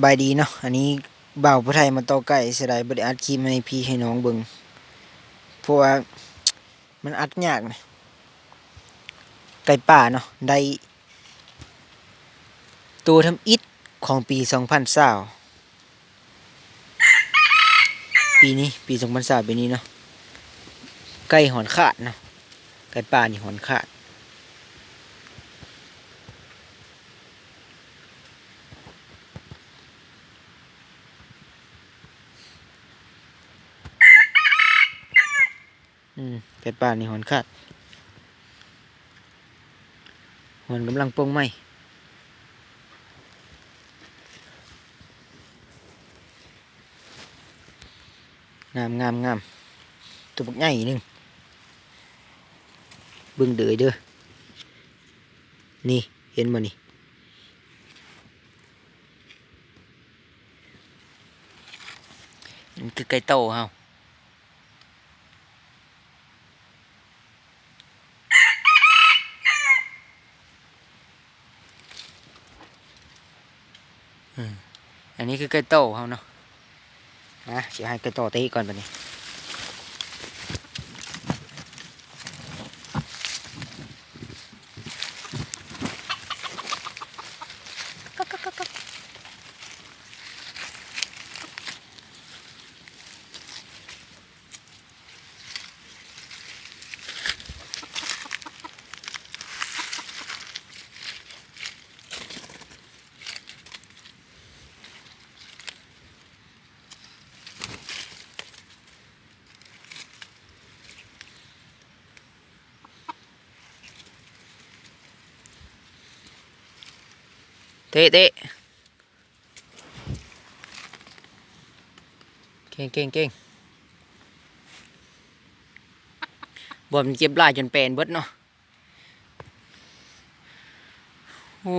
ບາຍດີເນາະ ອັນນີ້ບ່າວຜູ້ໄທມາຕໍ່ໄກ່ ເສຍດາຍບໍ່ໄດ້ອັດຄລິບໃຫ້ພີ່ໃຫ້ນ້ອງເບິ່ງ ເພາະວ່າມັນອັດຍາກນະ. ໄກ່ປ່າເນາະ ໄດ້ໂຕທຳອິດຂອງປີສອງພັນຊາວ ປີນີ້ ປີສອງພັນຊາວ ປີນີ້ເນາະ ໄກ່ຫອນຂາດເນາະ ໄກ່ປ່ານີ້ຫອນຂາດ. ອືມ ໄກ່ປ່ານີ້ຫອນຂາດ ຫອນກຳລັງປົ່ງໃໝ່. ງາມ ງາມ ງາມ ໂຕບັກໃຫຍ່ໜຶ່ງ ເບິ່ງເດີ ເດີ ນີ້ ເຫັນບໍ່ນີ້ ມັນຄືໄກ່ໂຕເຮົາ. ອືມ ອັນນີ້ຄືໄກ່ໂຕເຮົາເນາະ ມາ ຊິໃຫ້ໄກ່ໂຕເຕະກ່ອນບາດນີ້. ເຕະ ເຕະ ເກັ່ງ ເກັ່ງ ເກັ່ງ ບ່ອນມັນເຈັບຫຼາຍຈົນແປນເບິດເນາະ. ໂອ້.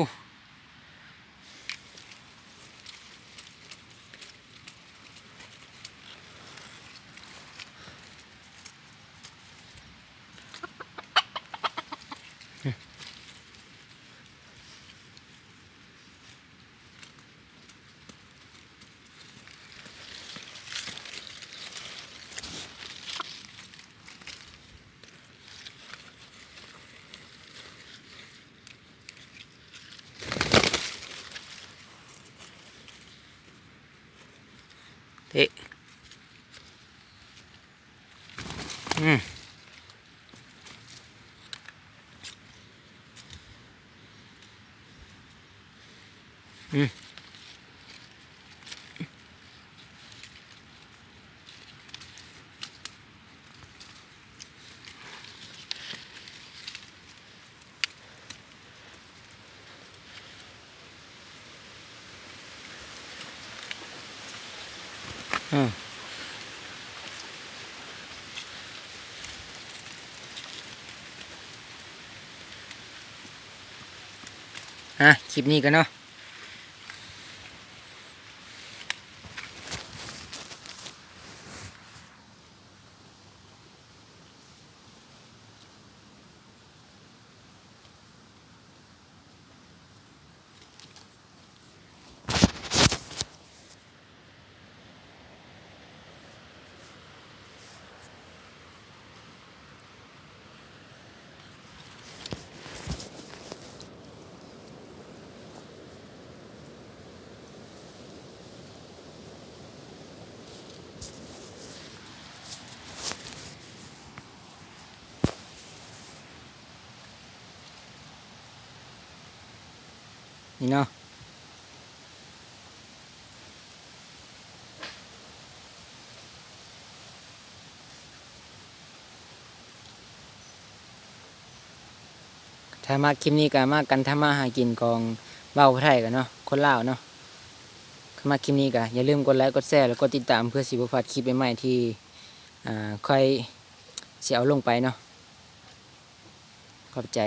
ເຕະ ອືມ ອືມ. ອ່າ ຄລິບນີ້ກ່ອນເນາະ. ນີ້ເນາະ ຖ້າມັກຄລິບນີ້ກໍມາກັນທຳມາຫາກິນຂອງບ່າວຜູ້ໄທກັນເນາະ ຄົນລາວເນາະ. ຄັນມັກຄລິບນີ້ກໍຢ່າລືມກົດໄລ ກົດແຊ ແລະ ກົດຕິດຕາມ ເພື່ອຊິບໍ່ພາດຄລິບໃໝ່ໆ ທີ່ ອ່າ ຂ້ອຍຊິເອົາລົງໄປເນາະ. ຂອບໃຈ.